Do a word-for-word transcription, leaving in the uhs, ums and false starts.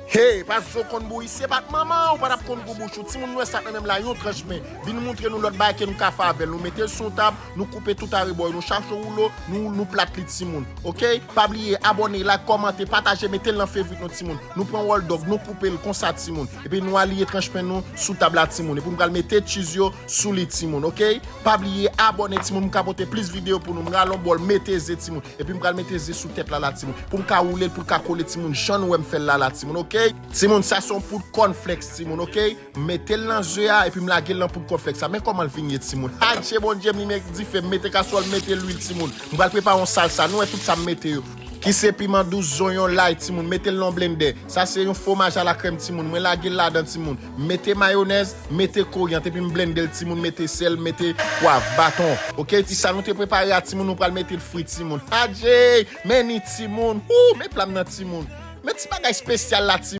Hey, pa zo konn bouyi, se pa t manman ou pa t ap konn gou bouch ou. Timoun, nou wè sa nan menm la, yon tranch men. Vin moutre nou lòt bagay ke nou ka fè avè l. Nou mete l sou yon tab, nou koupe tout arebò yo, nou chache woulo, nou, nou plat li timoun. Oke? Pa bliye abòne, like, kòmante, pataje, mete l nan fevrit nou timoun. Nou pran wòl dòg, nou koupe l konsa timoun. Epi nou aliye tranch pen nou sou tab la timoun. Epi m pral mete cheese yo sou li timoun, oke? Pa bliye abòne timoun, m ka pote plis videyo pou nou. M rale yon bòl, mete ze timoun. Epi m pral mete ze sou tèt la la timoun. Pou m ka woule l, pou l ka kole timoun, jan nou wè m fè l la la timoun, oke? Timoun, sa se yon poud cornflakes timoun, oke? M mete l nan ze a, epi m lage l nan poud cornflakes la. Men kòman l vin ye timoun. Adje Bondye, m limen dife, m mete kaswòl, m mete lwil timoun. M pral prepare yon salsa, nou wè tout sa m mete yo. Ki se piman dous, zonyon, lay timoun, mete l nan blendè. Sa se yon fwomaj a la krèm timoun, mwen lage l ladan timoun. M mete mayonèz, m mete koriyant, epi m blende l timoun, mete sèl, mete pwav, baton. Oke, ti sa nou te prepare a timoun, nou pral mete l fri timoun. Adje, men ni timoun, hou, men pla m nan timoun. Men ti bagay espesyal la timoun.